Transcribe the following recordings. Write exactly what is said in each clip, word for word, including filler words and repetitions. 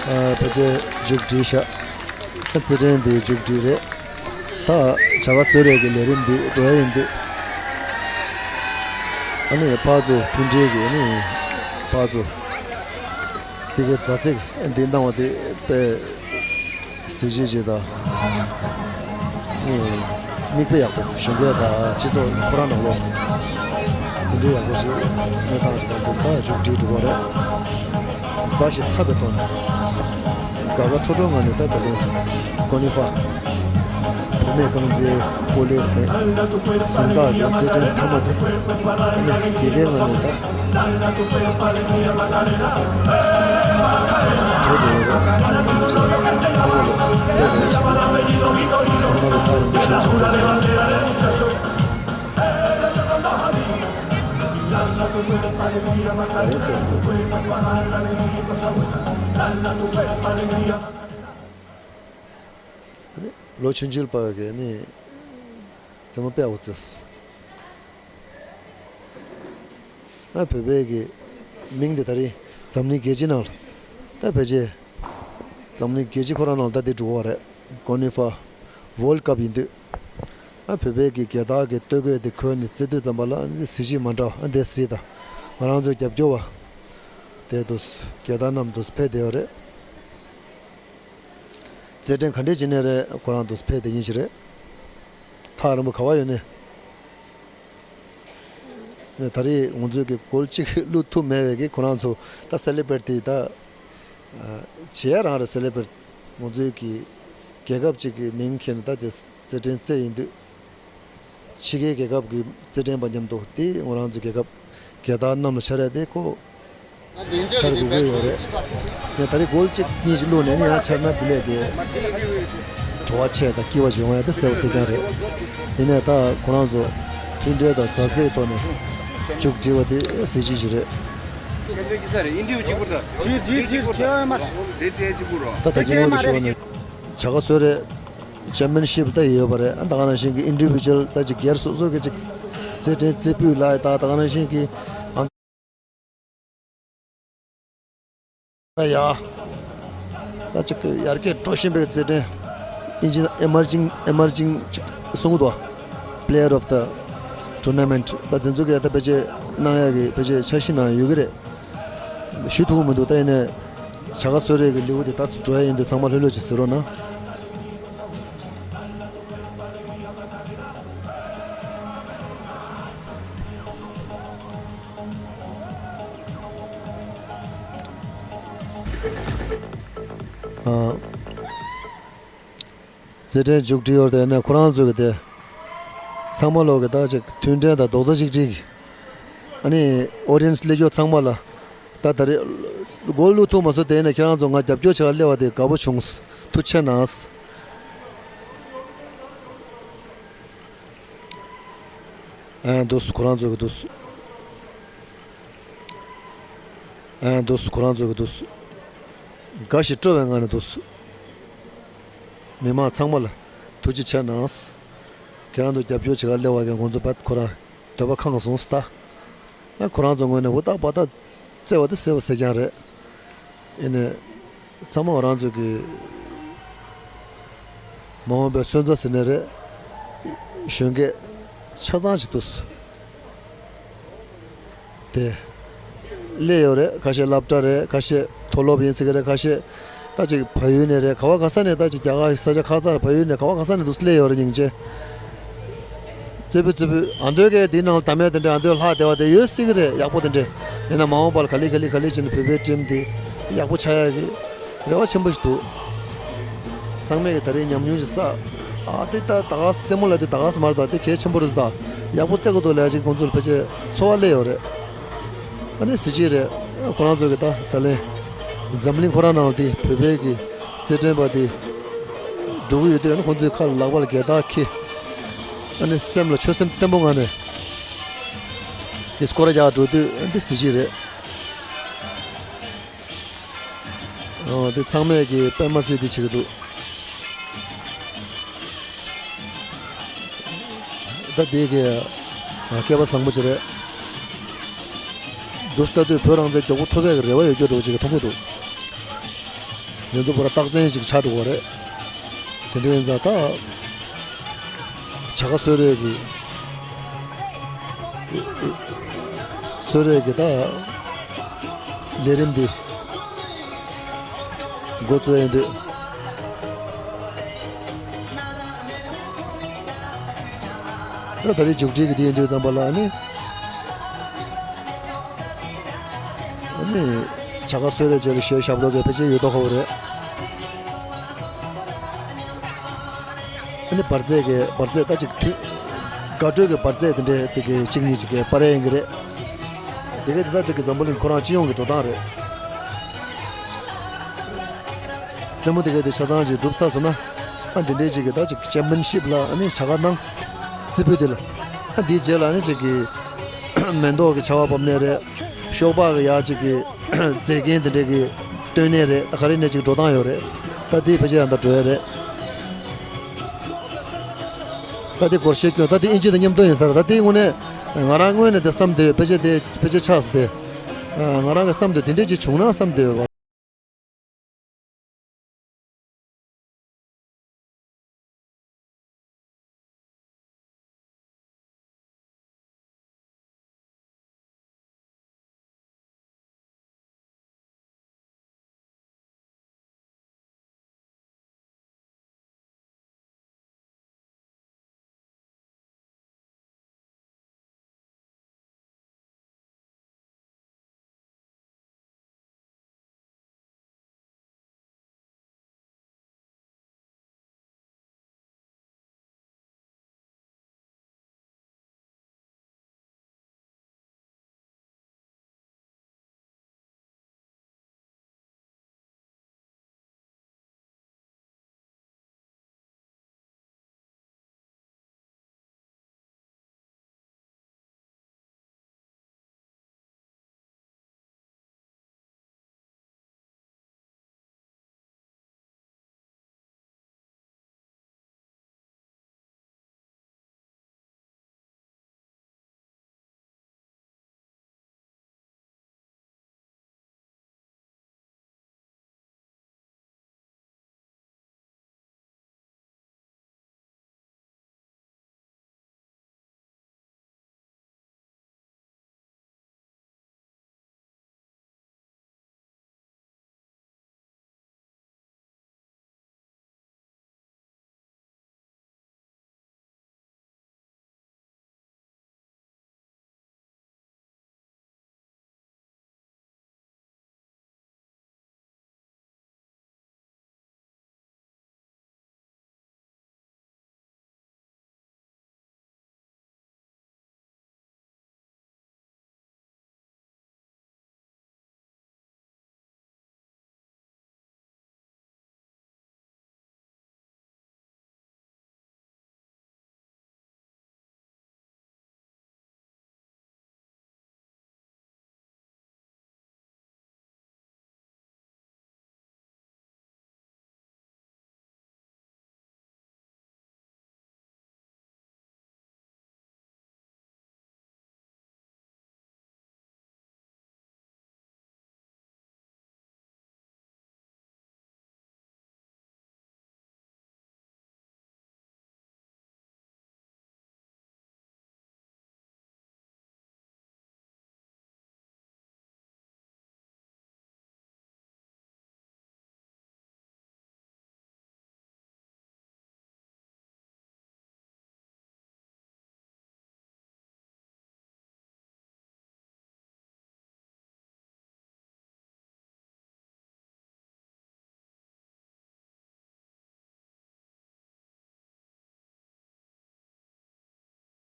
ཨ་ཕལ་ཆེར་མཇུག་སྒྲིལ་ཤག་རྩེད་འགྲན་འདི་མཇུག་སྒྲིལ་རེད། ད་བྱ་དགའ་གསོལ་རས་ཀྱི་ལས་རིམ་འདི་འགྲོ་ཡ་ཡིན་དུས། ཨ་ནི་ཕར་ཚུར་མཐུན་སྒྲིལ་གྱི་ཨ་ནི་ཕར་ཚུར་འདི་གའི་མཛའ་བརྩེ་འདི་གནང་བ་འདི་དཔེ་གཟི་བརྗིད་ཅིག་དང་། མིག་དཔེ་ཡག་པོ། གཞོན་སྐྱེས་དང་སྤྱི་ཚོགས་ཁོ་རང་ནང་ལོགས་དེ་འདྲའི་ཡག་པོ་ཞིག་གནས་སྟངས་ཅིག་གང་འདུག་ད་མཇུག་སྒྲིལ་འགྲོ་གི་རེད། མཛའ་ཞིང་འཚམས་པའི་ཐོག་ནས་དགའ་དགའ་སྤྲོ་སྤྲོའི་ངང་ནས། ད་དེ་རིང་ཀོ་ནི་ཧྥ་བུད་མེད་རྐང་རྩེད་སྤོ་ལོའི་གཟེངས་གཟེངས་རྟགས་ཀྱི་རྩེད་འགྲན་མཐའ་མ་དེ་ཨ་ནི་དགེ་རྒན་ངོས་ནས་ད། གྲོས་འགྲོ་ཡོད་རེད། ཚང་མ་ལ་དཔེ་མཛོད་ཆེན་པོ་ཁོང་རྣམ་པ་ཐག་རིང་པོ་ཞིག་བཞུགས་རེད། ཨ་རོ་ཚེ་སོང་། ལོ་ཆུང་ཆུང་པ་གི་ནི་རྩེད་མོ་དཔེ་ཡག་པོ་རྩེས། ཨ་བོད་པའི་གི་མིང་དེ་ད་རེས་འཛམ་གླིང་རྒྱལ་སྤྱི་ནང་ལ་ད་ཕལ་ཆེར་འཛམ་གླིང་རྒྱལ་སྤྱི་ཁོ་རང་ནང་ལ་ད་དེ་འགྲོ་གི་རེད། ཀོ་ནི་ཧྥ་ཝོལ་ཀབ་ཡིན་དུས། ཨ་བོད་པའི་གི་རྒྱལ་དར་གི་སྟོད་གོས་དེ་གོན་ནས་རྩེ་དུས་ཙམ་པ་ལ་ཨ་ནི་གཟི་བརྗིད་མ་འདྲ་བ་ཨ་འདྲ་གཟིགས་དང་། ང་རང་ཚོའི་རྒྱབ་སྐྱོར་བ་དེ་དུས་རྒྱལ་དར་བསྣམས་དུས་ཕེབས་བསྡད་ཡོད་རེད། རྩེད་འགྲན་ག་འདྲས་བྱས་ནས་རེད། ཁོ་རང་དུས་ཕེབས་བསྡད་མཁན་ཞིག་རེད། ཐག་རིང་པོ་ག་པར་ཡོད་ནས། ད་རེས་ང་ཚོའི་གི་གོལ་གཅིག་བླུག་ཐུབ་མེད་པའི་གི་ཁོ་རང་ཚོ་ད་སེ་ལེ་བྷི་རེཊ་དེ་ད་བྱེད་ཡ་རང་རེད། སེ་ལེ་བྷི་རེཊ་ང་ཚོའི་གི་རྒྱལ་ཁབ་ཅིག་གི་མིང་འཁྱེར་ནས་ད་དེ་རྩེད་འགྲན་རྩེ་ཡིན་དུས། ཕྱི་རྒྱལ་རྒྱལ་ཁབ་ཀྱི་རྩེད་འགྲན་པ་མཉམ་དུ་དེ་ང་རང་ཚོའི་རྒྱལ་ཁབ་རྒྱལ་དར་བསྣམས་ལ་འཕྱར་ཡ་དེ་ཁོ་འཕྱར་དགོས་ཀྱི་ཡོད་རེད། ངས་ད་རེས་གོལ་གཅིག་གཉིས་ཤིག་བླུགས་ནས་ནི་ཡང་འཕྱར་ན་དེ་ལས་དེ་བྲོ་བ་ཆེ་དང་སྐྱིད་པ་ཞིག་ཡོང་ཡ་དེ་གསལ་པོ་གསལ་རྐྱང་རེད། ཡིན་ནའི་ད་ཁོ་རང་ཚོ་མཐུན་སྒྲིལ་དང་མཛའ་བརྩེའི་ཐོག་ནས་མཇུག་སྒྲིལ་བ་དེ་གཟི་བརྗིད་ཅིག་རེད། ད་ད་གིན་ངོ་དེ་ཞུ་བ་ནི་བྱ་དགའ་གསོལ་རས་ཅེམ་པི་ཡན་ཤིབ་ད་ཡོད་པ་རེད། ད་ག་ནང་བཞིན་གྱི་ཨིན་ཌི་བི་ཇུ་ཨལ་ད་ཅིག་སྒེར་སོ་སོ་གི་ཅིག་རྩེད་འགྲན་རྩེ་ཕུད་ལ་ད་ད་ག་ནང་བཞིན་གྱི་ཨང་ད་ཡ་ད་ཅིག་ཡར་རྒྱས་འགྲོ་བཞིན་པའི་རྩེད་འགྲན་ཨིན་ཇི་ཨེ་མར་ཇིང་ཨེ་མར་ཇིང་ཅིག་གསུང་གི་འདུག Player of the Tournament ད་དེ་ཚོ་གི་ད་ཕལ་ཆེར་གནང་ཡ་གི་ཕལ་ཆེར་འཆར་གཞི་ནང་ཡོད་ཀྱི་རེད། ཞུ་ཐུབ་ཀྱི་མི་འདུག་ད་ཡིན་ནའི་བྱ་དགའ་གསོལ་རས་ཀྱི་ལེའུ་དེ་ད་འགྲོ་ཡ་ཡིན་དུས་ཚང་མ་ལྷོད་ལྷོད་ཅིག་གཟིགས་རོགས་གནང་། ཨ། རྩེད་འགྲན་མཇུག་སྒྲིལ་ཡོད་རེད། དེ་ནས་ཁོ་རང་ཚོ་གི་དེ་ཚང་མ་ལོག་གི་ད་ཅིག་མཐུན་སྒྲིལ་དང་རྡོག་རྩ་གཅིག་སྒྲིལ་གྱིས་ཨ་ནི་ཨོ་ཌི་ཡན་སི་སླེབས་མཁན་ཚང་མ་ལ་ད་ད་རེས་གོལ་བླུག་ཐུབ་མ་སོང་། དེ་ནས་ཁྱེད་རང་ཚོ་ང་རྒྱབ་སྐྱོར་བྱེད་གར་སླེབས་པ་དེ་དགའ་པོ་བྱུང་། ཐུགས་རྗེ་གནང་། ཨ་འདུག་ཁོ་རང་ཚོ་གི་འདུག་ཨ་འདུག་ཁོ་རང་ཚོ་གི་འདུག་དགའ་ཞིང་སྤྲོ་བའི་ངང་ནས་འདུག་མི་མང་ཚང་མ་ལ་ཐུགས་རྗེ་ཆེ་གནང་། ཁྱེད་རང་ཚོ་རྒྱབ་སྐྱོར་བྱེད་གར་སླེབས་པ་གི་ང་ཚོ་བད་ཁོ་རང་འདོད་པ་ཁེངས་སོང་ད། ཨ་ཁོ་རང་ཚོ་ངོས་ནས་ཧུར་ཐག་འབད་ཐག་བརྩེ་བ་དེ་གསལ་པོ་གསལ་རྐྱང་རེད། ཡིན་ནའི། ཚང་མ་ང་རང་ཚོ་གི་མ་འོངས་པའི་སོན་རྩ་ཟེར་ནའི་རེད། གཞོན་སྐྱེས་ཆ་ཚང་ཅིག་འདུག་དེ་སླེབས་ཡོད་རེད། ཁ་ཤས་སློབ་གྲྭ་རེད། ཁ་ཤས་མཐོ་སློབ་ཡིན་ཟེར་གི་རེད། ཁ་ཤས་ད་ཅིག་བལ་ཡུལ་ནས་རེད། ག་བ་ག་ས་ནས་ད་ཅིག་རྒྱ་གར་ས་ཆ་ཁག་ཚང་རེད། བལ་ཡུལ་ནས་ག་བ་ག་ས་ནས་འདུག་སླེབས་ཡོད་རེད། སྙིང་རྗེ། རྩེ་ཕུད་རྩེ་ཕུད་ཨ་མདོའི་གི་དེའི་ནང་ལ་དམ་ཡ་དེ་འདྲ་ཨ་མདོའི་ལྷག་བསྡད་པ་དེ་ཡོད་སྲིད་གི་རེད། ཡག་པོ་དེ་འདྲ་ཡིན་ན་མ་འོངས་པ་ལ་ག་ལེ་ག་ལེ་ག་ལེ་བྱས་ནས་བོད་པའི་ཊིམ་དེ་ཡག་པོ་ཆགས་ཡག་གི་རེ་བ་ཆེན་པོ་ཞིག་འདུག་ཚང་མས་གི་ད་རེས་ཉམས་མྱོང་ཞིག་བསགས། ཨ་དེ་ད་ད་ག་རྩེད་མོ་ལ་དེ་ད་ག་ས་མར་ད་དེ་གལ་ཆེན་པོ་རེད། ད་ཡག་པོ་རྩེ་དགོས་འདུག་ལས་ཅིག་ཁོང་ཚོར་ཕལ་ཆེར་ཚོར་བ་སླེབས་ཡོད་རེད། ཨ་ནི་གཟི་བརྗིད་རེད། ཁོ་རང་ཚོ་གི་ད་ད་ལན་འཛམ་གླིང་ཁོ་རང་ནང་དེ་བོད་པའི་གི་རྩེད་འགྲན་པ་དེ་འགྲོ་གི་ཡོད་དུས། ཨ་ནི་ཁོང་ཚོའི་ཁ་ལ་ལག་པ་ལ་རྒྱལ་དར་འཁྱེར། ཨ་ནི་སེམས་ལ་ཆོད་སེམས་བརྟན་པོ་ངང་ནས་དེ་སྐོར་རྒྱག་འགྲོ་དུས་ཨ་འདི་གཟི་བརྗིད་རེད། ཨོ་དེ་ཚང་མས་གི་པད་མ་སེ་འདི་བྱེད་ཀྱི་འདུག་ད་དེ་གི་ཨ་སྐལ་བ་བཟང་པོ་ཅིག་རེད། འདུག་ལྟ་དུས་བོད་རང་བཙན་མགྱོགས་པོ་ཐོབ་པའི་རེ་བ་ཡོད་རྒྱུ་འདྲ་བོ་ཅིག་མཐོང་གི་འདུག་ང་ཚོ་བར་རྟགས་མཚན་ཞིག་ཆགས་འགྲོ་གི་རེད། དེ་འདྲ་ཡིན་ཙང་ད་བྱ་དགའ་གསོལ་རས་ཀྱི་གསོལ་རས་ཀྱི་ད་ལས་རིམ་འདི་འགོ་བཙུགས་ཡིན་དུས། ད་ད་རེས་མཇུག་སྒྲིལ་གྱི་དེ་ཡིན་དུས་ཙམ་པ་ལ་ནི། ཨ་ནི། བྱ་དགའ་གསོལ་རས་བཅས་ལ་གཞས་ཞབས་བྲོ་གི་ཕལ་ཆེར་ཡོད་མདོག་ཁ་པོ་རེད། ཨ་ནི་འབར་རྫས་ཀྱི་འབར་རྫས་ད་ཅིག་དུས། དགའ་སྤྲོའི་གི་འབར་རྫས་དེ་འདྲའི་དེ་གི་གཅིག་གཉིས་ཅིག་གི་སྤར་ཡ་ཡིན་གྱི་རེད། དེ་གའི་དེ་ད་ཅིག་གི་འཛམ་བུ་གླིང་ཁོ་རང་སྤྱི་ཡོངས་ཀྱི་འགྲོ་སྟངས་རེད། རྩེད་མོ་དེ་གའི་དེ་ཆ་ཚང་ཅིག་གྲུབ་ཚར་སོང་ན། ཨ་འདི་འདྲའི་ཅིག་གི་ད་ཅིག་ཅེམ་པི་ཡན་ཤིབ་ལ་ཨ་ནི་བྱ་དགའ་གནང་། རྩེ་ཕུད་དེ་ལ། ཨ་འདིའི་རྗེས་ལ་ཨ་ནི་ཅིག་གི་མེ་ཏོག་གི་ཆར་པ་ཕབ་ནས་རེད། ཤོག་སྦག་གི་ཡ་ཅིག་གི་མཛེས་རྒྱན་དེ་འདྲས་ཀྱི་སྟོན་ནས་རེད། ག་རེ་ནས་ཅིག་འགྲོ་སྟངས་ཡོད་རེད། ད་དེ་ཕལ་ཆེར་ཡང་ད་འགྲོ་ཡ་རེད། ད་དེ་སྒོར་གཞས་སྐྱོན། ད་དེ་ཨིན་ཇི་དང་མཉམ་དུ་ཡིན་ས་རེད། ད་དེའི་དངོས་གནས་ང་རང་དངོས་གནས་དེ་བསམ་བསྡད་ཡོད། ཕལ་ཆེར་དེ་ཕལ་ཆེར་ཆགས་སོང་སྟེ། ང་རང་གི་བསམ་དུས་དེ་འདྲས་ཅིག་བྱུང་ན་བསམ་བསྡད་ཡོད་པ།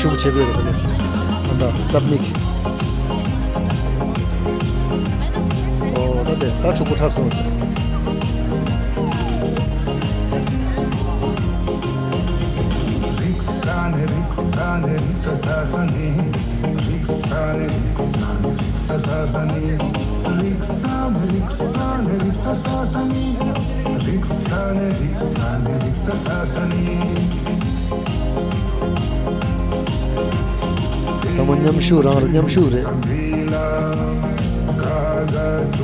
ཕྲུ་གུ་ཆེ་གི་རེད་པ་ནི། ད་ལྟ་སབ་མིག་ཨོ་ད་དེ་ད་ཕྲུ་གུ་འཁྲབ་སོང་། ཚང་མ་མཉམ་ཞུགས་རང་རེད། མཉམ་ཞུགས་རེད།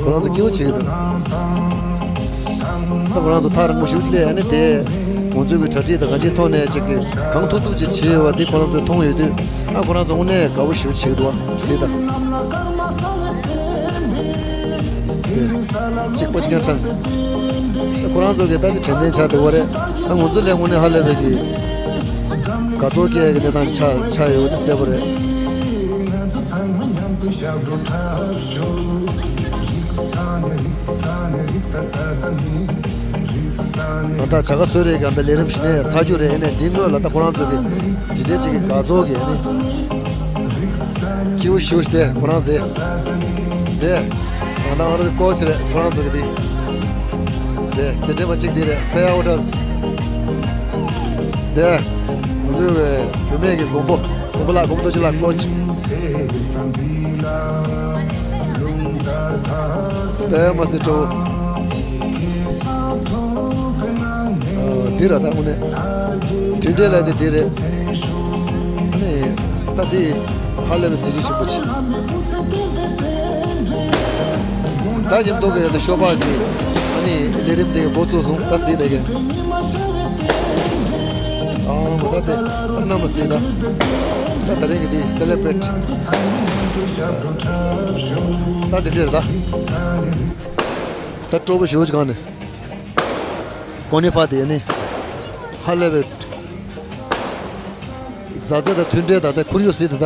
ཁོ་རང་ཚོ་སྐྱིད་པོ་བྱེད་ཀྱི་འདུག་ད་ཁོ་རང་ཚོ་ཐག་རིང་པོ་ཞིག་སླེབས། ཨ་ནི་དེ་ང་ཚོའི་གི་གྲ་སྒྲིག་དང་གང་ཅི་ཐོག་ནས་ཅིག་གི་གང་ཐུབ་ཐུབ་ཅིག་བྱས་ཡོད་པ་དེ་ཁོ་རང་ཚོས་མཐོང་ཡོད་དུས། ཨ་ཁོ་རང་ཚོ་དངོས་གནས་དགའ་པོ་ཞིག་བྱེད་ཀྱི་འདུག་བ། གཟིགས་དང་། གཅིག་པ་གཅིག་རྐྱང་དྲན། ཁོ་རང་ཚོ་གི་ད་དེ་དྲན་རྟེན་ཆགས་བསྡད་པ་རེད། ཨ་ང་ཚོ་ལས་དངོས་གནས་ཧ་ལས་པའི་གི་དགའ་ཚོར་སྐྱེ་ཡ་གི་གནས་སྟངས་ཤིག་ཆགས་ཆགས་ཡོད་པ་དེ་གསལ་པོ་རེད། ད་ལྟ་བྱ་དགའ་བཟོས་རེད་གི། ད་ལས་རིམ་གཞི་ནས་ཚར་རྒྱུ་རེད། ཨ་ནི་འདི་སྔོན་ལ་ད་ཁོ་རང་ཚོ་གི་དེ་འདྲའི་ཅིག་གི་དགའ་ཚོར་གི་ཨ་ནི་ཁྱེའུ་ཞུ་སྟེ་ཁོ་རང་དེ་དེ་ད་ང་རང་ཀོ་ཆི་རེད། ཁོ་རང་ཚོ་གི་དེ་དེ་རྩེད་འགྲན་པ་གཅིག་དེ་རེད། པེ་ཡ་ཨོ་ཏྲས་དེ་ང་ཚོའི་བུད་མེད་ཀྱི་མགོན་པོ། གོང་མ་ལགས། གོང་མ་རྡོ་རྗེ་ལགས། ཀོ་ཆི། དེ་མ་ཟད་སྤྲོ་བོ། ཨ། འདི་ར་ད་དངོས་གནས་མཐུན་སྒྲིལ་ལབ་དེ་འདི་རེད། ཨ་ནི་ད་འདི་ཧ་ལས་པའི་གཟི་བརྗིད་ཆེན་པོ་ཅིག། ད་མཉམ་དུ་གི་ཤོ་སྦག་གི་ཨ་ནི་ལས་རིམ་དེ་འགོ་བཙུགས་སོང་། ད་གཟིགས་བསྡད་མཁན། ཨ་མ། ད་དེ་ད་རྣམ་པ་གཟིགས་ད། ད་དེ་རིང་གི་དེ་སེ་ལེ་བྷི་རེ་ཊི། ད་དེ་འདྲ་རེད་ད། ད་སྤྲོ་པོ་ཞེ་པོ་ཅིག་སྒང་ནས། ཀོ་ནི་ཧྥ་དེ་ནི་ཧ་ལས་པའི་མཛའ་བརྩེ་དང་མཐུན་སྒྲིལ་དང་དེ་ཁོར་ཡུག་གཟིགས་དེ་ད།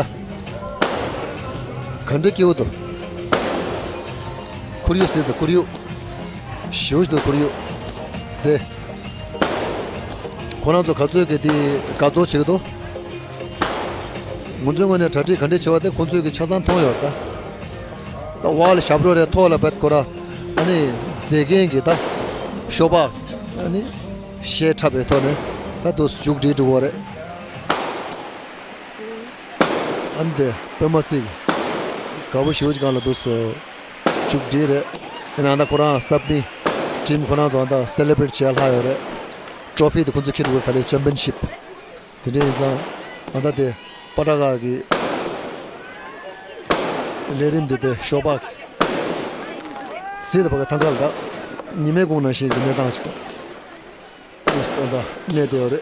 ག་འདྲ་སྐྱིད་པོ་འདུག། ཁོར་ཡུག་གཟིགས་དེ། ཁོར་ཡུག་ཞེ་པོ་ཅིག་འདུག། ཁོར་ཡུག་དེ། ཁོ་རང་ཚོ་ག་ཚོད་ཀྱི་དེ་དགའ་ཚོར་བྱེད་ཀྱི་འདུག། ང་ཚོའི་ངོས་ནས་གྲ་སྒྲིག་ག་འདྲ་བྱེད་པ་དེ་ཁོང་ཚོས་ཀྱི་ཆ་ཚང་མཐོང་ཡོད་རེད་ད། ད་བར་ལ་ཞབས་བྲོ་རེད། ཐོག་ལ་བེད་ཁོ་ར་ཨ་ནི་མཛེས་རྒྱན་གྱི་ད་ཤོ་སྦག་ཨ་ནི་གཞས་འཁྲབ་པའི་ཐོག་ནས་ད་དུ་མཇུག་སྒྲིལ་འགྲོ་གི་རེད། ཨ་ནི་དེ་པད་མ་སི་དགའ་པོ་ཞེ་པོ་ཅིག་སྒང་ལ་འདུག་སོ། མཇུག་སྒྲིལ་རེད། ཨ་ནི་ཨ་ད་ཁོ་རང་སབ་མི་ཊིམ་ཁོ་རང་ཚོ་ཨ་ད་སེ་ལེ་བྷི་རེ་ཊི་བྱས་ལྷག་ཡོད་རེད། ཊོ་ཕི་དེ་ཁོ་ཚོས་འཁྱེར་འགྲོ་གི་རེད། ད་ལོའི་ཅེམ་པི་ཡན་ཤིབ། དེ་འདྲ་ཡིན་ཙང་ཨ་ད་དེ་པ་ཏྲ་ཀ་གི་ལས་རིམ་དེ་དེ་ཤོ་སྦག་གི་གཟིགས་དེ་བ་ག་ཐང་ག་ལ་ད་ཉི་མའི་གུང་ནང་བཞིན་གྱི་གནས་སྟངས་ཅིག་ཨ་ད་གནས་བསྡད་ཡོད་རེད།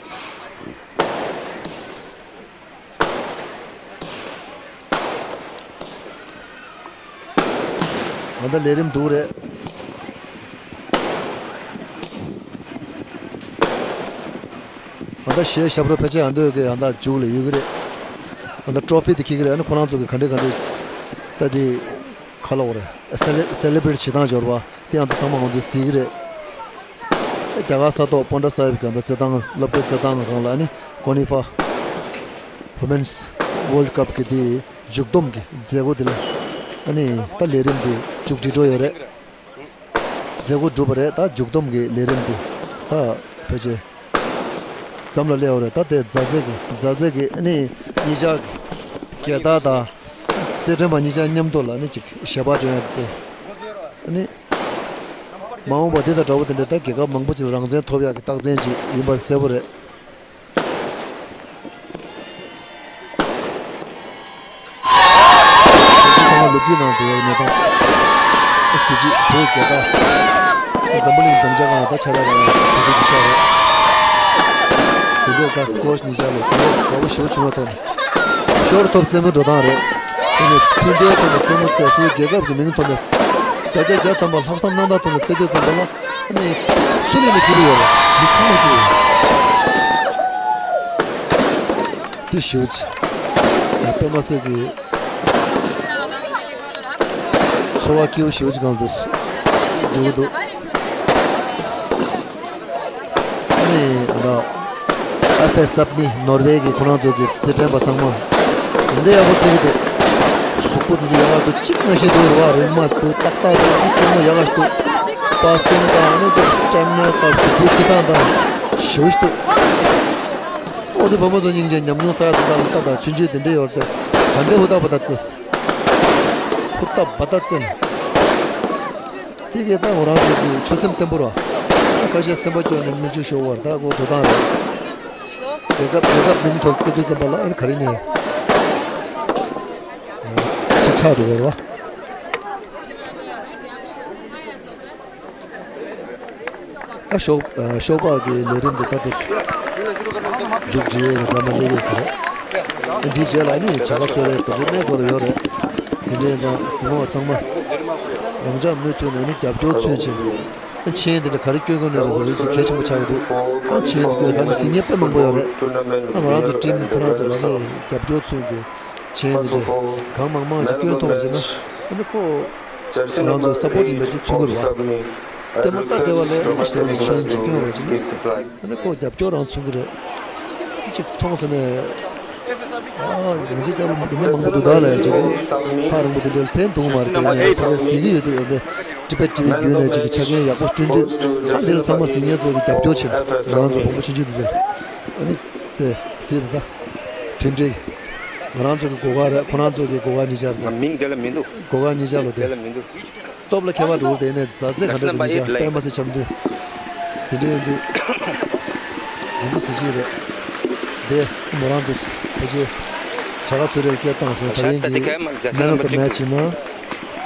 ཨ་ད་ལས་རིམ་འགྲོ་གི་རེད། ཨ་ད་གཞས་ཞབས་བྲོ་ཕལ་ཆེར་ཨ་མདོ་གི་ཨ་ད་མཇུག་ལ་ཡོད་ཀྱི་རེད། ཨ་ད་ཊོ་ཕི་དེ་འཁྱེར་གྱི་རེད། ཨ་ནི་ཁོ་རང་ཚོ་གི་ག་འདྲ་ག་འདྲ་ད་དེ་ཁ་ལོག་རེད། སེ་ལེ་སེ་ལེ་བྷི་རེ་ཊི་བྱེད་སྟངས་འབྱོར་བ་དེ་ཨ་ད་ཚང་མ་ང་ཚོས་གཟིགས་ཀྱི་རེད། རྒྱ་གར་ས་ཐོག་པོན་ཊ་སཱ་ཧིབ་ཀྱི་ཨ་ད་རྩེད་ཐང་སློབ་གྲྭའི་རྩེད་ཐང་སྒང་ལ་ཨ་ནི་ཀོ་ནི་ཧྥ་ཝུ་མེན་སི་ཝོལ་ཌི་ཀབ་ཀྱི་དེ་མཇུག་བསྡོམས་ཀྱི་མཛད་སྒོ་དེ་ལ་ཨ་ནི་ད་ལས་རིམ་དེ་མཇུག་སྒྲིལ་འགྲོ་ཡོད་རེད། མཛད་སྒོ་གྲུབ་པ་རེད། ད་མཇུག་བསྡོམས་ཀྱི་ལས་རིམ་དེ་ད་ཕལ་ཆེར་མཚམས་ལ་སླེབས་པ་རེད། ད་དེ་མཛའ་བརྩེ་གི་མཛའ་བརྩེ་གི་ཨ་ནི་གཉིས་ཆ་གི་རྒྱལ་དར་དང་རྩེད་འགྲན་པ་གཉིས་ཆ་མཉམ་དུ་ལ་ཨ་ནི་ཅིག་ཞལ་པར་སྤྲད་ཡ་དེ་ཨ་ནི་མ་འོངས་པ་འདི་དང་འདྲ་བོ་དེ་འདྲ་ད་རྒྱལ་ཁབ་མང་པོ་ཅིག་ལ་རང་བཙན་ཐོབ་ཡག་གི་རྟགས་མཚན་ཅིག་ཡིན་པ་གསལ་པོ་རེད། ཚང་མ་ལོ་རྒྱུས་ནང་འགྲོ་བའི་གནས་སྟངས། གཟི་བརྗིད་བོད་རྒྱལ་དར། འཛམ་བུ་གླིང་སྡིངས་ཆ་སྒང་ལ་ད་ཆ་ལ་ར་བོད་རྒྱལ་གྱི་ཤ་རེད། དེ་འདྲ་ད་ཀོ་ཆི་གཉིས་ཆ་ལ་དགའ་པོ་ཞེ་པོ་བྱུང་བ་ཐོག་ནས། ཞོར་ཐོབ་རྩེད་མོའི་འགྲོ་སྟངས་རེད། དེ་ནས་མཐུན་སྒྲིལ་ཐོག་ནས་རྩེད་མོ་རྩེ་སོང་། རྒྱལ་ཁབ་ཀྱི་མིང་ཐོག་ནས་བརྒྱ་ཆ་བརྒྱ་ཐམ་པ་ལྷག་བསམ་རྣམ་དག་ཐོག་ནས་རྩེ་དུས་ཙམ་པ་ལ་ཨ་ནི་སུ་ལས་ནས་སྐྱིད་པོ་ཡོད་རེད། མི་ཚང་མ་སྐྱིད་པོ་ཡོད་རེད། དེ་ཞེ་པོ་ཅིག་ཡང་དཔེ་མ་སྲིད་ཀྱི་ཚོར་བ་སྐྱིད་པོ་ཞེ་པོ་ཅིག་གང་འདུག་འགྲོ་གི་འདུག་ཨ་ནི་ཨ་ད་ཨ་ཕའི་སབ་མི་ནོར་ཝེ་གི་ཁོ་རང་ཚོ་གི་རྩེད་འགྲན་པ་ཚང་མ་འདི་འདྲ་ཡག་པོ་རྩེ་གི་འདུག་གཟུགས་པོ་འདི་ཚོ་ཡག་ག་འདུག་གཅིག་ནང་བཞིན་འདུག་རེད་བ། རིང་མ་འདུག་ཏག་ཏག་འདུག་རྩེད་མོ་ཡག་ག་འདུག་པ་སེང་དང་ཨ་ནི་ཅིག་སི་ཊེ་མི་ནར་དང་གཟུགས་པོའི་སྤུས་དག་དང་ཞེ་པོ་ཞིག་འདུག་ཨོ་དེ་བུ་མོ་ཚོ་སྙིང་རྗེ། ཉམས་མྱོང་ས་ཡ་དེ་དག་ལ་ལྟ་དང་ཆུང་ཆུང་དེ་འདྲ་ཡོད་རེད་དེ། ད་འདི་ཧུར་ཐག་པ་ད་རྩེས། ཧུར་ཐག་པ་ད་རྩེས་ནས། དེ་གས་ད་ང་རང་ཚོ་གི་ཆོད་སེམས་བརྟན་པོ་ར། ཁ་ཤས་སེམས་པ་སྐྱོ་ནས་མིག་ཆུ་ཤོར་བ་རེད། ད་ཁོ་འགྲོ་སྟངས་རེད། རྒྱལ་ཁབ་རྒྱལ་ཁབ་མིང་ཐོག་བརྩི་དུས་ཙམ་པ་ལ་ཨ་ནི་ག་རེ་ནས་ཅིག་ཁྲག་འགྲོ་བ་རེད་བ། ད་ཤོག་ཨ་ཤོག་སྦག་གི་ལས་རིམ་དེ་ད་དུ་མཇུག་སྒྲིལ་ཡས་ཀྱི་མཛད་སྒོ་སླེབས་ཡོད་ས་རེད། འདིའི་རྗེས་ལ་ནི་བྱ་དགའ་གསོལ་རས་དང་པོ་སྨན་སྐོར་ཡོད་རེད། དེ་འདྲའི་ཙང་གཟིགས་མོ་བ་ཚང་མ་རང་ཅག་མུ་མཐུད་ནས་ནི་རྒྱབ་སྐྱོར་མཚོན་བྱེད། མཆན་དེ་འདྲ་ག་རེ་སྐྱོན་དགོས་ནི་རེད་དང་རེད་ཅེས་གལ་ཆེན་པོ་ཆགས་ཀྱི་འདུག་ཨ་མཆན་དེ་སྐྱོན་ག་ཚོད་གཟིགས་མཁན་དཔེ་མང་པོ་ཡོད་རེད། ཨ་ང་རང་ཚོ་ཊིམ་ཁོ་རང་ཚོ་ལ་ནི་རྒྱབ་སྐྱོར་མཚོན་གྱི་མཆན་དེ་འདྲ་གང་མང་མང་ཅིག་སྐྱོན་ཐུབ་པ་བྱས་ན་ཨ་ནི་ཁོ་ང་རང་ཚོ་སཔོར་ཊི་ཡིན་པ་ཅིག་མཚོན་གྱི་རེད་བ། དེ་མ་ལྟ་དེ་བ་ལས་ཨ་ཞེ་ན་མཆན་ཅིག་སྐྱོན་པ་བྱས་ན། ཨ་ནི་ཁོ་རྒྱབ་སྐྱོར་རང་མཚོན་གྱི་རེད། གཅིག་མཐོང་སོང་ནས། ཨ་ང་ཚོའི་རྒྱབ་ལ་མི་དེ་འདྲ་མང་པོ་འདུག་ད་ལ་ཡ་གཅིག་ཐག་རིང་པོ་དེ་འདྲ་ལ་ཕན་ཐོགས་མ་རེད་དེ་ནས་ཕ་གིར་གཟིགས་ཀྱི་ཡོད་དུས་ཡོད་དེ་ཊི་བེཊ་ཊི་ཝི་བརྒྱུད་ནས་གཅིག་གི་ཆ་རྐྱེན་ཡག་པོ་བསྐྲུན་དུས་ད་འདི་ལ་ཚང་མ་གཟིགས་མཁན་ཚོ་གི་རྒྱབ་སྐྱོར་བྱེད་ང་རང་ཚོ་བོང་བུ་ཆུང་ཆུང་དེ་ཚོ་ཨ་ནི་དེ་གཟིགས་དང་ད་མཐུན་སྒྲིལ་ང་རང་ཚོ་གི་སྒོ་ཁ་རེད་ཁོ་རང་ཚོ་གི་སྒོ་ཁ་གཉིས་ཆར་དང་མིང་དེ་ལ་མི་འདུག་སྒོ་ཁ་གཉིས་ཆར་ལོ་དེ་དེ་ལ་མི་འདུག་སྟོབས་ལ་ཁྱད་པར་འགྲོ་དེ་ནས་མཛའ་བརྩེ་ག་འདྲ་དེ་མི་བྱ་དཔེ་མ་སྲིད་འཆམ་མཐུན། དེ་འདྲ་ཡིན་དུས་ཡིན་དུས་ཟེར་གྱི་རེད། དེ་མོ་རང་དུ་ཕལ་ཆེར་བྱ་དགའ་གསོལ་རས་སྐད་བཏང་སོང་ད་རིང་གི་Man of the Match ཡིན་ན་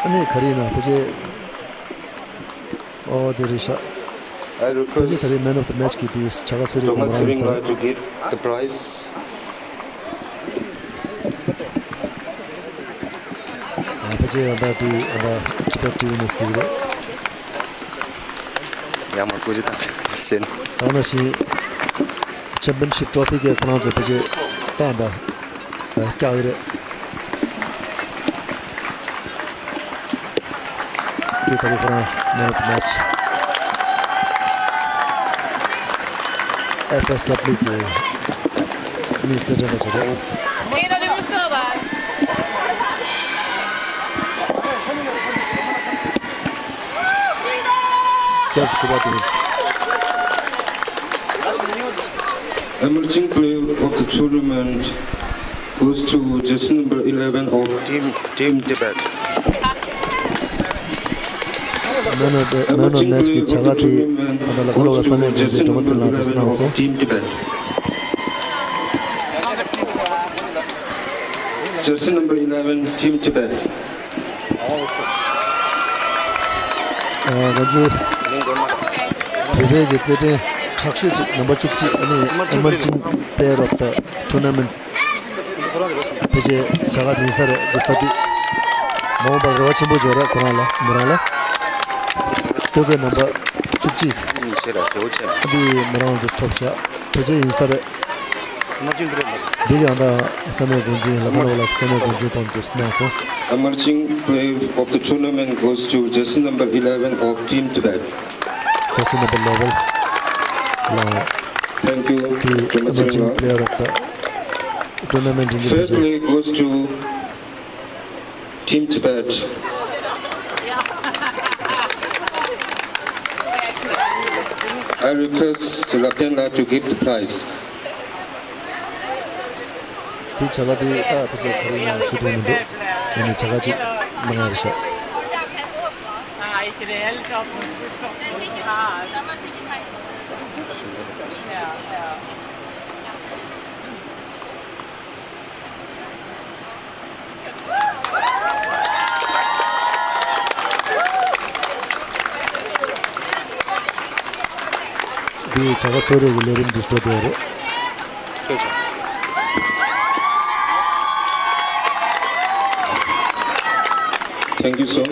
ཨ་ནི་ག་རེ་ཡིན་ན་ཕལ་ཆེར་ཨོ་དེ་རེད་ཤག་ཕལ་ཆེར་ད་རིང་Man of the Match གི་དེ་བྱ་དགའ་གསོལ་རས་དེ་མོ་རང་ཡིན་ས་རེད། ཕལ་ཆེར་ཡང་དག་དེ་ཡང་དག་ཊི་བེཊ་ཊི་ཝི་ནས་གཟིགས་རེད། ཡང་མ་སྐུ་ཅི་དང་བཞིན། ད་ནང་བཞིན་ཆེམ་པིན་ཤིབ་ཊོ་ཕི་གི་ཁོ་རང་ཚོ་ཕལ་ཆེར་ད་ཡང་དག་བཀག་ཡོད་རེད། དེ་ལྟ་བུ་ཁོ་རང་Man of the Match ཨེཕ་ཨེས་སབ་ལིག་གི་མི་རྩེད་འགྲན་པ་ཞིག་རེད། སྐྱབས་སྐུ་པར་དེ་Emerging player of the tournament goes to jersey number eleven of Team, Team Tibet. Man of the Man of the Match གི་བྱ་དགའ་དེ་ཨ་ད་ལ་ཁོ་ལོ་ལ་ས་གནས་འགོ་འཛིན་སྒྲོལ་མ་ཚེ་རིང་ལགས་ཀྱིས་གནང་སོང་། Team Tibet. Jersey number eleven, Team Tibet. ང་ཚོའི་བོད་པའི་གི་རྩེད་འགྲན་དྲག་ཤོས་ཅིག་ནམ་བར་བཅུ་གཅིག་ཨ་ནི་Emerging Player of the Tournament ཕལ་ཆེར་བྱ་དགའ་དེ་ཡིན་ས་རེད་འདུག་ད་དུས་མ་འོངས་པར་རེ་བ་ཆེན་པོ་ཡོད་རེད་ཁོ་རང་ལ་མོ་རང་ལ། སྟོད་གོས་རྣམ་པ་བཅུ་གཅིག་ཨ་འདི་མོ་རང་ལ་འདི་ཐོབ་ཤག་ཕལ་ཆེར་ཡིན་ས་རེད། འདི་ཡང་ད་ས་གནས་འགོ་འཛིན་ལ་ཁ་ལོ་ལ་ས་གནས་འགོ་འཛིན་ཐོག་ཏུ་གནང་སོང་། Emerging player of the tournament goes to jersey number eleven of Team Tibet. Jersey number eleven ལ། Thank you. The emerging player of the tournament in the Fair play goes to Team Tibet. I request Lapten La to give the prize. དེ་བྱ་དགའ་དེ་ཨ་ཕལ་ཆེར་ག་རེ་ཡིན་ན་ཞུ་ཐུབ་མི་འདུག་ཡིན་ནའི་བྱ་དགའ་ཅིག་གནང་ཡ་རེད་ཤག་འདི་བྱ་དགའ་གསོལ་རས་ཀྱི་ལས་རིམ་འདི་འགྲོ་བསྡད་ཡོད་རེད། ཐུགས་རྗེ་ཆེ། Thank you, sir.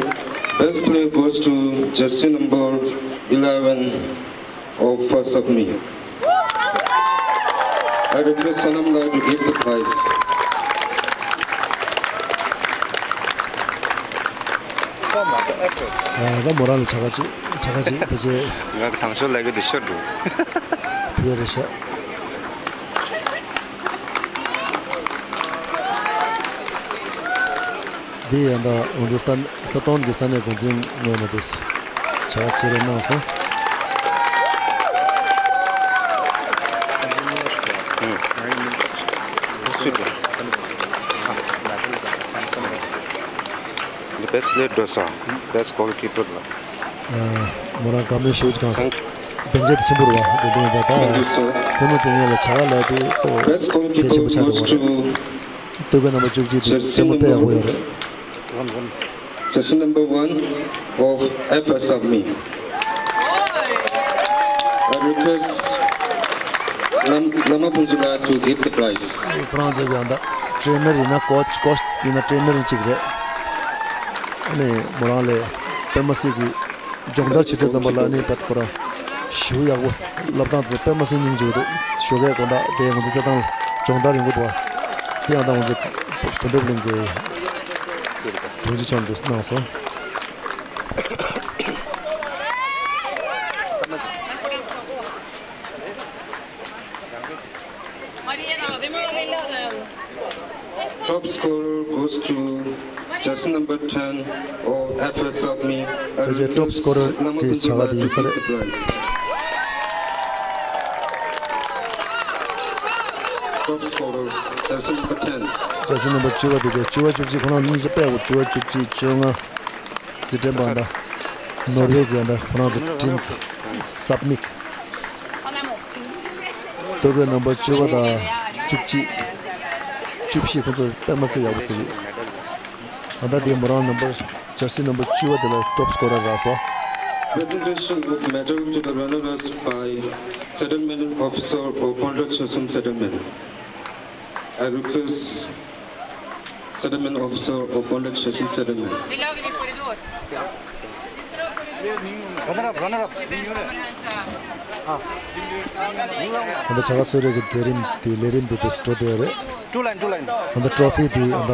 Best player goes to jersey number eleven of First of Me. I request Sonam Lai to give the prize. ཨ་ད་མོ་རང་ལ་བྱ་དགའ་ཅིག་བྱ་དགའ་ཅིག་ཕལ་ཆེར། ང་གི་དང་ཤོས་ལ་གི་དེ་ཤོར་འགྲོ། ཕུལ་རེ་ཤག་འདི་ཡང་ད་ཧིན་དུ་སྟན་ས་སྟོང་གི་ས་གནས་འགོ་འཛིན་ངོས་ནས་འདུག་བྱ་བ་ཚུད་རེ་གནང་སོང་། འདི་best player འགྲོ་སོང་། Best goalkeeper ལ། མོ་རང་བཀའ་མོལ་ཞུ་ཅི་གང་། སྡིངས་ཆ་དེ་ཆེན་པོ་རེད་བ། དེ་འདྲ་ཡིན་ད་ད། རྩེད་མོ་རྩེ་མཁན་ལ་བྱ་བ་ལས་དེ་ཨོ་གལ་ཆེན་པོ་ཆགས་འདུག་བ་རེད། སྟོད་གོས་རྣམ་པ་བཅུ་གཅིག་དེ་རྩེད་མོ་དཔེ་ཡག་པོ་ཡོད་རེད། Jersey number one of F S of Me. Request Lam- Lama Phunzula to give the prize. ཁོ་རང་ཚོ་གི་ཨ་ད་ཊེ་རེ་ནར་ཡིན་ན་ཀོ་ཆི་ཀོ་ཆི་ཡིན་ན་ཊེ་རེ་ནར་གཅིག་རེད། ཨ་ནི་མོ་རང་ལས་པད་མ་སི་གི་སྦྱོང་བརྡར་བྱེད་དུས་ཙམ་པ་ལ་ཨ་ནི་བད་ཁོ་རང་ཞེ་པོ་ཡག་པོ་སློབ་སྟངས་དེ་པད་མ་སི་སྙིང་རྗེ་པོ་འདུག་ཞོགས་ཀས་དགོང་དག་དེ་ང་ཚོ་རྩེད་ཐང་ལ་སྦྱོང་བརྡར་ཡོང་གི་འདུག་པ། དེ་ཡང་ད་ང་ཚོ་དོན་གྲུབ་གླིང་གི་དྲུང་ཆེ་མཆོག་འདུག་གནང་སོང་། Top scorer goes to jersey number ten of F S Sapmi. ཕལ་ཆེར་ཊོབ་སི་ཀོ་རར་གྱི་བྱ་དགའ་དེ་ཡིན་ས་རེད། Top scorer, jersey number ten. ཇར་སི་ནམ་བར་བཅུ་པ་དེ་གའི་བཅུ་པ་བཅུ་གཅིག་ཁོ་རང་གཉིས་ཆ་དཔེ་བོ་བཅུ་པ་བཅུ་གཅིག་བཅོ་ལྔ། རྩེད་འགྲན་པ་ད་ནོར་ཝེ་གི་ད་ཁོ་རང་ཚོ་ཊིམ་གི་སབ་མིག་ལྟོ་གོས་ནམ་བར་བཅུ་པ་དང་བཅུ་གཅིག་བཅུ་བཞི་ཁོ་ཚོ་དཔེ་མ་སྲིད་ཡག་པོ་བརྩི་གི། ཨ་ད་དེ་མོ་རང་ནམ་བར་ཇར་སི་ནམ་བར་བཅུ་པ་དེ་ལ་ཊོབ་སི་ཀོ་རར་རག་སོང་། Presentation of medal to the runners by settlement officer of Pondra Chosum settlement. I request settlement officer of Pondra Chosum settlement. Runner up, runner up. ཨ་ད་བྱ་དགའ་གསོལ་རས་ཀྱི་མཛད་རིམ་དེ་ལས་རིམ་དེ་དུས་སུ་འགྲོ་བསྡད་ཡོད་རེད། Two line, two line. ཨ་ད་ཊོ་ཕི་དེ་ཨ་ད་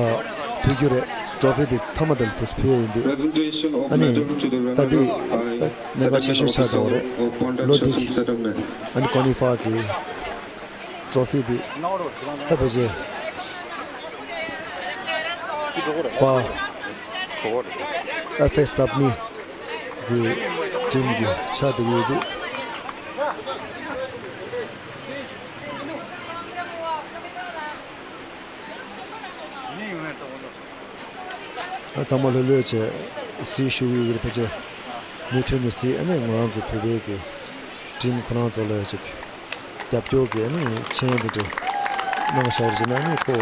ཕུལ་རྒྱུ་རེད། ཊོ་ཕི་དེ་མཐའ་མ་དེ་ལ་དུས་སུ་ཕུལ་ཡ་ཡིན་དུས། Presentation of ཨ་ནི་medal to the ད་runner དེ་up by གནད་འགག་ཆེ་settlement ཤོས་ཆགས་officer བསྡད་ཡོད་རེད། of Pondra ལོ་འདི་Chosum གི settlement. ཨ་ནི་ཀོ་ནི་ཧྥ་གི་ཊོ་ཕི་དེ་ད་ཕལ་ཆེར་ཧྥ་ཨེཕ་ཨེ་སབ་མི་གི་ཊིམ་གི་ཆ་དེ་གི་ཡོད་དུས། ཨ་ཚང་མ་ལྷོད་ལྷོད་བྱས་གཟིགས་ཞུ་གི་ཡོད་རེད། ཕལ་ཆེར་མུ་མཐུད་ནས་གཟིགས། ཨ་ནི་ང་རང་ཚོ་བོད་པའི་གི་ཊིམ་ཁོ་རང་ཚོ་ལ་ཅིག་རྒྱབ་སྐྱོར་གྱི་ཨ་ནི་མཆན་དེ་འདྲ་གནང་བཞག་པ་བྱས་ན་ཨ་ནི་ཁོ་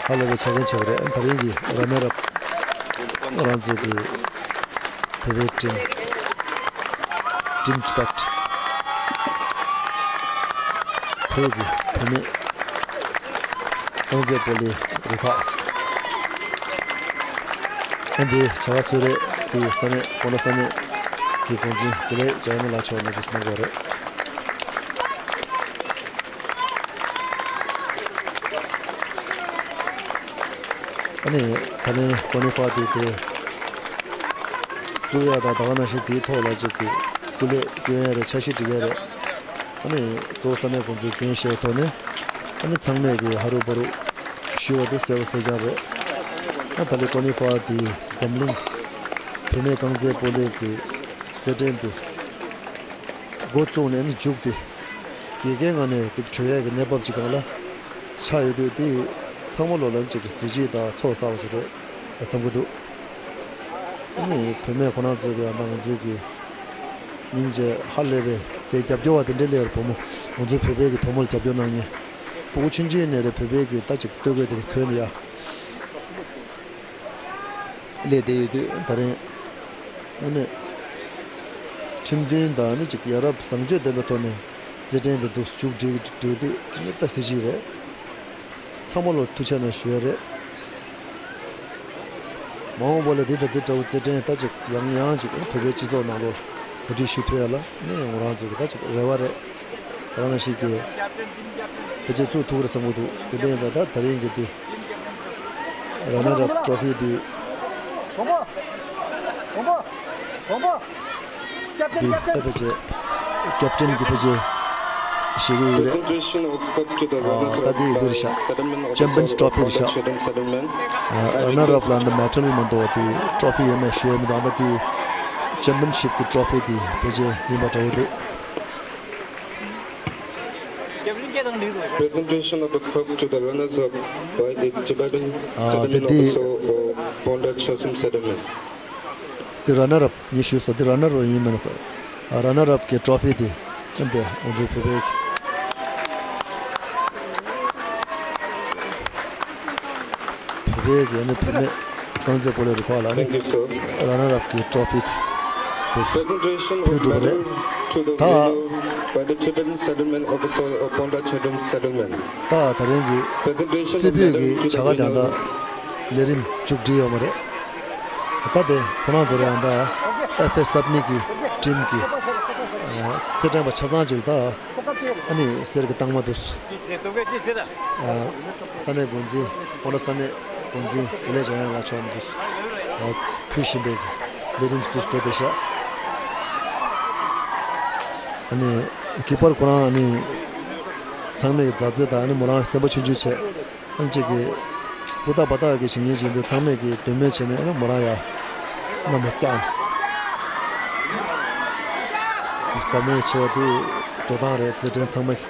ཧ་ལས་པའི་ཆ་རྐྱེན་ཆགས་ཀྱི་རེད། ཨ་ནི་ད་རིང་གི་ར་ནར་ཨབ་ང་རང་ཚོ་གི་བོད་པའི་ཊིམ། Team Respect. བོད་ཀྱི་བུད་མེད་རྐང་རྩེད་སྤོ་ལོའི་རུ་ཁག་ཨ་འདི་བྱ་བ་གསོལ་རས་དེ་ས་གནས་གོ་ལ་ས་གནས་ཀྱི་འགོ་འཛིན་དགེ་ལེགས་འཇམ་དབྱངས་ལགས་མཆོག་ནས་འདུག་གནང་དགོས་རེད། ཨ་ནི་ད་ལན་ཀོ་ནི་ཧྥ་དེ་དེ་བཙུགས་ཡ་དང་ད་ག་ནང་བཞིན་དེའི་ཐོག་ལ་ཅིག་གི་སྐུ་ལས་སྐྱོན་ཡ་རེད། འཆར་གཞི་སྒྲིག་ཡ་རེད། ཨ་ནི་གཙོ་བོ་ས་གནས་དགོན་པའི་འགན་བཞེས་ཐོག་ནས་ཨ་ནི་ཚང་མས་ཀྱི་ཧ་རུ་བ་རུ་ཞུ་བ་དེ་གསལ་པོ་གསལ་རྐྱང་རེད། ཨ་ད་ལན་ཀོ་ནི་ཧྥ་དེ་འཛམ་གླིང་བུད་མེད་རྐང་རྩེད་སྤོ་ལོའི་གི་རྩེད་འགྲན་དེ་འགོ་བཙུགས་ནས་ཨ་ནི་མཇུག་དེ། དགེ་རྒན་ངོས་ནས་དེ་གྲོལ་ཡས་ཀྱི་གནས་བབ་ཅིག་སྒང་ལ་ཆགས་ཡོད་དུས། དེ་ཚང་མ་ལོ་ལོན་ཅིག་གི་གཟི་བརྗིད་དང་ཚོགས་བསགས་པ་ཞིག་རེད་བསམ་གྱི་འདུག་ཨ་ནི་བུད་མེད་ཁོ་རང་ཚོ་གི་ཡང་ན་ང་ཚོའི་གི་སྙིང་རྗེ་ཧ་ལས་པའི་དེ་རྒྱབ་སྐྱོར་བ་དེ་འདྲའི་སླེབས་ཡོད་རེད། བུ་མོ་ང་ཚོའི་བོད་པའི་གི་བུ་མོ་ལ་རྒྱབ་སྐྱོར་གནང་མཁན་སྤུ་གུ་ཆུང་ཆུང་ནས་རེད། བོད་པའི་གི་ད་ཅིག་སྟོད་གོས་དེ་གི་གོན་ནས་ཡ། སླེབས་བསྡད་ཡོད་དུས་ད་རིང་ཨ་ནི་ཁྲིམས་མཐུན་དང་ཨ་ནི་ཅིག་ཡ་རབས་བཟང་སྤྱོད་ལྡན་པའི་ཐོག་ནས་རྩེད་འགྲན་དེ་འདུག་མཇུག་སྒྲིལ་འགྲོ་དུས་ཨ་ནི་དཔེ་གཟི་བརྗིད་རེད། ཚང་མ་ལ་ཐུགས་རྗེ་ཆེ་ཞུ་ཡ་རེད། མ་འོངས་པ་ལ་འདི་དང་འདི་འདྲ་བོ་རྩེད་འགྲན་ད་ཅིག་ཡང་ཡང་ཅིག་བོད་པའི་སྤྱི་ཚོགས་ནང་ལོགས་གོ་སྒྲིག་ཞུ་ཐུབ་ཡ་ལ་ཨ་ནི་ང་རང་ཚོ་གི་ད་ཅིག་རེ་བ་རེད། ད་ག་ནང་བཞིན་གྱི་ཕལ་ཆེར་བཙུགས་ཐུབ་ཀྱི་རེད་བསམ་གྱི་འདུག་དེ་འདྲ་ཡིན་ཙང་ད་ད་རིང་གི་དེ་ར་ནར་ཨབ་ཊོ་ཕི་དེ་འདི་ད་ཕལ་ཆེར་ཀེབ་ཊེན་གྱི་ཕལ་ཆེར་བཞེས་ཀྱི་ཡོད་རེད། Presentation of cup to the runners up ད་དེ་འདི་རེད་ཤག Champion's Trophy རེད་ཤག་ར་ནར་ཨབ་ལ་འདི་མེ་ཌལ་མ་གཏོགས་དེ་ཊོ་ཕི་ཡོད་མེད་ཞུ་ཡ་མི་འདུག་ད་དེ་ཅེམ་པི་ཡན་ཤིབ་གི་ཊོ་ཕི་དེ་ཕལ་ཆེར་ཡིན་པ་འདྲ་བོ་འདུག Presentation of the cup to the runners-up by the Tibetan settlement officer of Pondra Chosum settlement. དེ་ར་ནར་ཨབ་ངས་ཞུས་སོང་། དེ་ར་ནར་ཨབ་ཡིན་མིན་ས། ར་ནར་ཨབ་ཀྱི་ཊོ་ཕི་དེ་ཨ་འདི་ང་ཚོའི་བོད་པའི་བོད་པའི་གི་ཨ་ནི་བུད་མེད་རྐང་རྩེད་སྤོ་ལོའི་རུ་ཁག་ལ་ཨ་ནི་Thank you, sir. ར་ནར་ཨབ་ཀྱི་ཊོ་ཕི་དེ། དུ་ཕུལ་གྲུབ་པ་རེད། ད་ད་ད་རིང་གི་རྩེ་ཕུད་ཀྱི་བྱ་དགའ་དེ་ད་ལས་རིམ་མཇུག་སྒྲིལ་ཡོད་མ་རེད། ད་དེ་ཁོ་རང་ཚོ་རེད། ཨ་ད་ཨེ་ཧྥེ་སབ་མི་གི་ཊིམ་གི་རྩེད་འགྲན་པ་ཆ་ཚང་ཅིག་ད་ཨ་ནི་གསེར་གྱི་རྟགས་མ་དུ། ས་གནས་འགོ་འཛིན་ཨོ་ན་ས་གནས་འགོ་འཛིན་དགེ་ལེགས་འཇམ་དབྱངས་ལགས་མཆོག་ནས་ཕུལ་བཞིན་པའི་ལས་རིམ་དུ་འགྲོ་བསྡད་ཤག་ཨ་ནི་གི་པར་ཁོ་རང་ཨ་ནི་ཚང་མས་མཛའ་བརྩེ་དང་ཨ་ནི་མོ་རང་སེམས་པ་ཆུང་ཆུང་བྱས། ཨ་ནི་གཅིག་གི་ཧུར་ཐག་འབད་ཐག་གི་བྱེད་ཉེན་བྱེད་དུས་ཚང་མས་ཀྱི་འདོད་མོས་བྱས་ནས་ཨ་ནི་མོ་རང་ཡ་གནམ་ལ་བཀྱགས་ནས། དགའ་མོས་ཆེ་བ་དེ་འགྲོ་སྟངས་རེད། རྩེད་འགྲན་ཚང་མ་གི་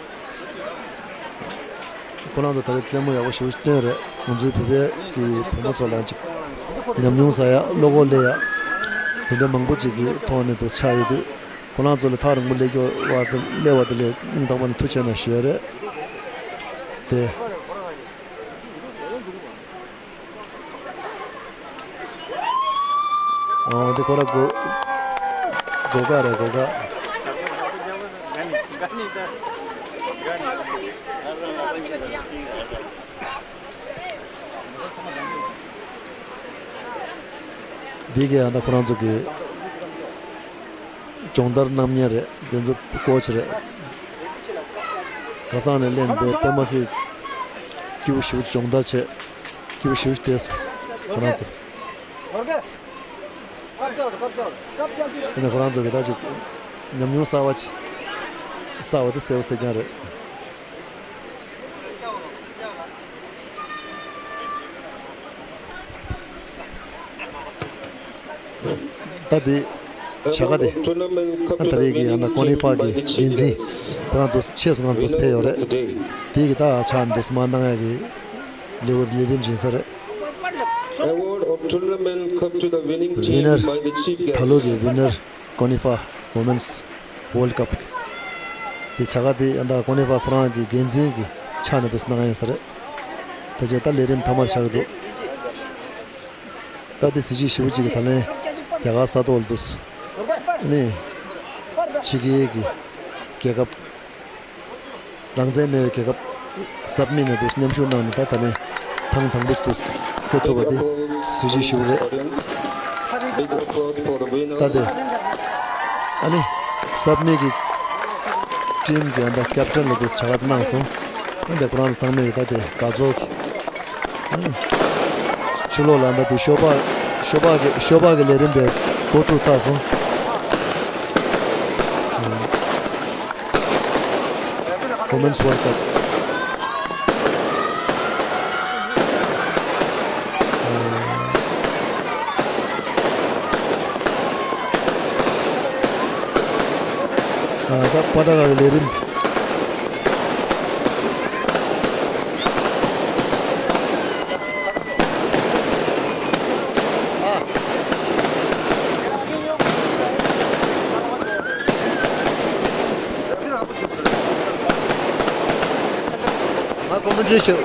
ཁོ་རང་ཚོ་ད་རེས་རྩེད་མོ་ཡག་པོ་ཞེ་པོ་ཞིག་བཏོན་རེད། ང་ཚོའི་བོད་པའི་གི་བུ་མོ་ཚོ་ལ་ཅིག་ཉམས་མྱོང་ཟ་ཡ་བློ་ཁོག་སླེབས་ཡ་དེ་འདྲ་མང་པོ་ཅིག་གི་ཐོག་ནས་འདུག་ཆགས་ཡོད་དུས་ཁོ་རང་ཚོ་ལ་ཐག་རིང་པོ་སླེབས་ཀྱི་བ་དེ་སླེབས་པ་དེ་ལས་སྙིང་ཐག་པ་ནས་ཐུགས་རྗེ་ཆེ་ཞུ་ཡ་རེད་དེ། ཨོ་འདི་ཁོ་ར་སྒོ་སྒོ་ཁ་རེད་སྒོ་ཁ། འདི་གའི་ཨ་ད་ཁོ་རང་ཚོ་གི་སྦྱོང་བརྡར་གནང་མཁན་རེད། དེ་ཚོ་ཀོ་ཆི་རེད། ཁ་སང་ནས་ལེན་དེ་དཔེ་མ་སྲིད་སྐྱིད་པོ་ཞེ་པོ་སྦྱོང་བརྡར་བྱས། སྐྱིད་པོ་ཞེ་པོ་ཞིག་བསྡད་སོང་ཁོ་རང་ཚོ། དེ་ནས་ཁོ་རང་ཚོ་གི་ད་ཅིག་ཉམས་མྱོང་གསར་བ་ཅིག་གསར་བ་དེ་གསལ་པོ་གསལ་རྐྱང་རེད། ད་དེ་བྱ་དགའ་དེ་ད་ད་རེས་ཀྱི་ཡང་ན་ཀོ་ནི་ཧྥ་གི་འགན་འཛིན་ཁོ་རང་དུ་ཆེད་སུ་ང་དུ་ཕེབས་ཡོད་རེད། དེ་གི་ད་ཆ་འདུག་སེ་མ་གནང་ཡ་གི་ལེའུ་ལས་རིམ་ཅིག་ཡིན་ས་རེད། Award of tournament cup to the winning team by the chief guest. ད་ལོ་གི་winner ཀོ་ནི་ཧྥ་Women's World Cup དེ་བྱ་དགའ་དེ་ཡང་ད་ཀོ་ནི་ཧྥ་ཁོ་རང་གི་འགན་འཛིན་གྱི་ཆ་ནས་དུ་གནང་ཡིན་ས་རེད། ཕལ་ཆེར་ད་ལས་རིམ་མཐའ་མ་ཆགས་ཀྱི་འདུག་ད་དེ་གཟི་བརྗིད་ཞེ་པོ་ཅིག་གི་ད་ལན་རྒྱ་གར་ས་ཐོག་ལ་འདུག་ཨ་ནི་ཕྱི་རྒྱལ་གྱི་རྒྱལ་ཁབ། རང་བཙན་མེད་པའི་རྒྱལ་ཁབ་སབ་མི་ནས་དུ་མཉམ་ཞུགས་གནང་ནས་ད་ད་ནི་ཐེངས་དང་པོ་དུ་རྩེ་ཐུབ་པ་དེ་གཟི་བརྗིད་ཞེ་པོ་རེད། ད་དེ་ཨ་ནི་སབ་མི་གི་ཊིམ་གི་ཨ་ད་ཀེབ་ཊན་ལ་དུ་བྱ་དགའ་གནང་སོང་། ཨ་ནི་ཁོ་རང་ཚང་མས་ད་དེ་དགའ་ཚོར་གི་ཕྱི་ལོགས་ལ་ད་དེ་ཤོ་པ་ཤོ་པ་གི་ཤོ་པ་གི་ལས་རིམ་དེ་འགོ་བཙུགས་ཚར་སོང་། Women's World Cup. ཨ་ད་པ་ཏྲ་ག་གི་ལས་རིམ། ཨ་ཀོ་མེན་ཊི་རི་ཞུ།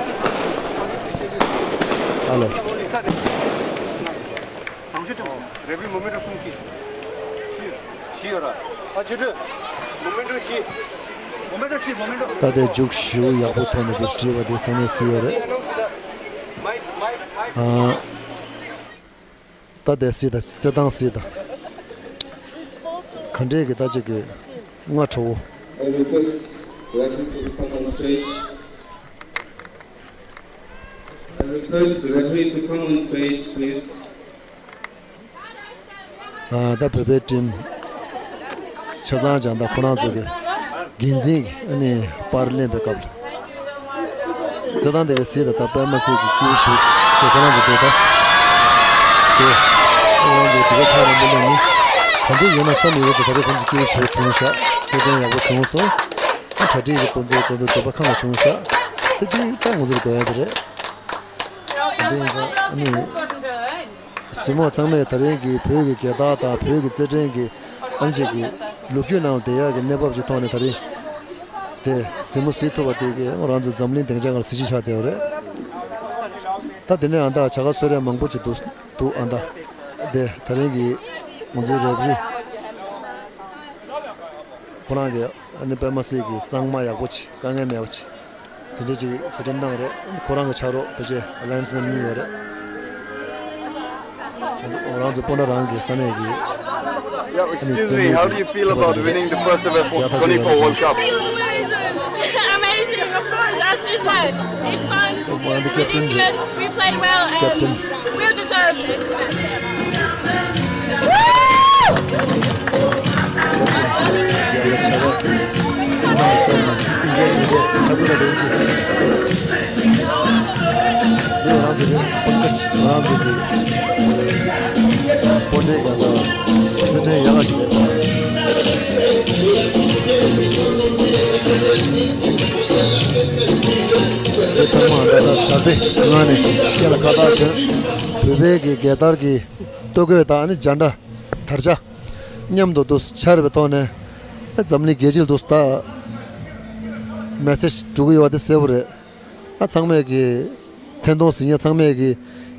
ཧ་ལོ། རེ་བི་མོ་མེན་ཊོ་གསུམ་གྱིས་ཤོག་ཤི་ཡོད་ར། ཨ་ཆུ་ཆུ། མོ་མེན་ཊོ་ཤི། མོ་མེན་ཊོ་ཤི་མོ་མེན་ཊོ། ད་ལྟའི་མཇུག་ཞུ་ཡག་པོ་ཐོག་ནས་དུ་བྲིས་པ་དེ་ཚང་མས་གཟིགས་ཡོད་རེད། ཨ། ད་ལྟའི་གཟིགས་དང་རྩེད་ཐང་གཟིགས་དང་། ག་འདྲས་ཀྱི་ད་ཅིག་གི་སྔ་དྲོ་བོ། I request referee to come on stage. I request referee to come on stage, please. ཨ་ད་བོད་པའི་ཊིམ་ཆ་ཚང་ཀྱང་ད་ཁོ་རང་ཚོ་གི་འགན་འཛིན་གྱི་ཨ་ནི་པར་ལེན་པའི་སྐབས་ལ་རྩེད་ཐང་དེ་གའི་གཟིགས་དང་ད་དཔེ་མ་སྲིད་ཀྱི་སྐྱིད་པོ་ཞིག་དེ་ཁོ་རང་ཚོ་དེ་ད་དེ་ཁོ་རང་ཚོ་དེ་གའི་ཐག་རིང་པོ་ལ་ནི་ག་འདྲས་ཡོད་ན་བསམ་ཡོད་པ་དེ་ད་རེས་བསམ་གྱི་སྐྱིད་པོ་ཞིག་བྱུང་ཤག་རྩེད་འགྲན་ཡག་པོ་བྱུང་སོང་། ཨ་གྲ་སྒྲིག་གི་དོན་ཚོ་དོན་ཚོ་འདོད་པ་ཁ་ལ་བྱུང་ཤག་དེ་དེ་ད་ང་ཚོར་དགོས་ཡ་དེ་རེད། དེ་འདྲ་ཡིན་ཙང་ཨ་ནི། གཟིགས་མོ་ཚང་མས་ད་རིང་གི་བོད་ཀྱི་རྒྱལ་དར་དང་བོད་ཀྱི་རྩེད་འགྲན་གྱི་ཨ་ནི་ཅིག་གི་ལོ་རྒྱུས་ནང་བསྡད་ཡག་གི་གནས་བབ་ཅིག་ཐོག་ནས་ད་རིང་དེ་གཟིགས་མོ་གཟིགས་ཐུབ་པ་དེ་གི་རང་ཚོ་འཛམ་གླིང་སྡིངས་ཆ་སྒང་ལ་གཟི་བརྗིད་ཆགས་བསྡད་ཡོད་རེད། ད་དེ་ནས་ཨ་ད་བྱ་དགའ་གསོལ་རས་མང་པོ་ཅིག་འདུག་འདུག་ཨ་ད་དེ་ད་རིང་གི་ང་ཚོའི་རེ་ཕི་རི་ ཁོ་རང་གི་ཨ་ནི་པད་མ་སེ་གི་གཙང་མ་ཡག་པོ་ཅིག་དཀའ་ངལ་མེད་པ་ཅིག་དེ་འདྲ་ཅིག་གི་དྲན་གནང་རེད། ཁོ་རང་གི་ཆ་རོགས་ཕལ་ཆེར་ཨ་ལའི་ཡན་སི་མེན་གཉིས་ཡོད་རེད། ང་རང་ཚོ་སྤོན་ཊ་རང་གི་ས་གནས་ཀྱི། Yeah, excuse me, how do you feel about winning the first ever twenty-four World Cup? Amazing, of course, as you said, it's fun, it's ridiculous, we played well, and we deserve this. བོད་པའི་གི་རྒྱལ་དར་གྱི་སྟོད་གོས་དང་ནི་རྒྱ་འདྲ་དར་ཆ་མཉམ་དུ་འདུག་འཆར་བའི་ཐོག་ནས་འཛམ་གླིང་རྒྱལ་སྤྱིར་འདུག་ད་མེ་སེ་ཇི་འགྲོ་གི་ཡོད་པ་དེ་གསལ་པོ་རེད། ཨ་ཚང་མས་ཀྱི་འཐེན་གཏོང་ཟིན་ཡ་ཚང་མས་ཀྱི་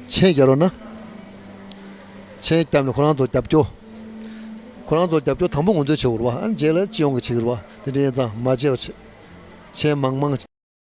མཆན་རྒྱག་རོགས་གནང་། མཆན་བརྒྱབ་ནས་ཁོ་རང་ཚོ་རྒྱབ་སྐྱོར། ཁོ་རང་ཚོ་རྒྱབ་སྐྱོར་དང་པོ་ང་ཚོས་བྱེད་དགོས་རེད་བ། ཨ་རྗེས་ལ་སྤྱི་ཡོངས་ཀྱི་བྱེད་ཀྱི་རེད་བ། དེ་འདྲ་ཡིན་ཙང་མ་བརྗེད་པ་བྱེད། མཆན་མང་མང་།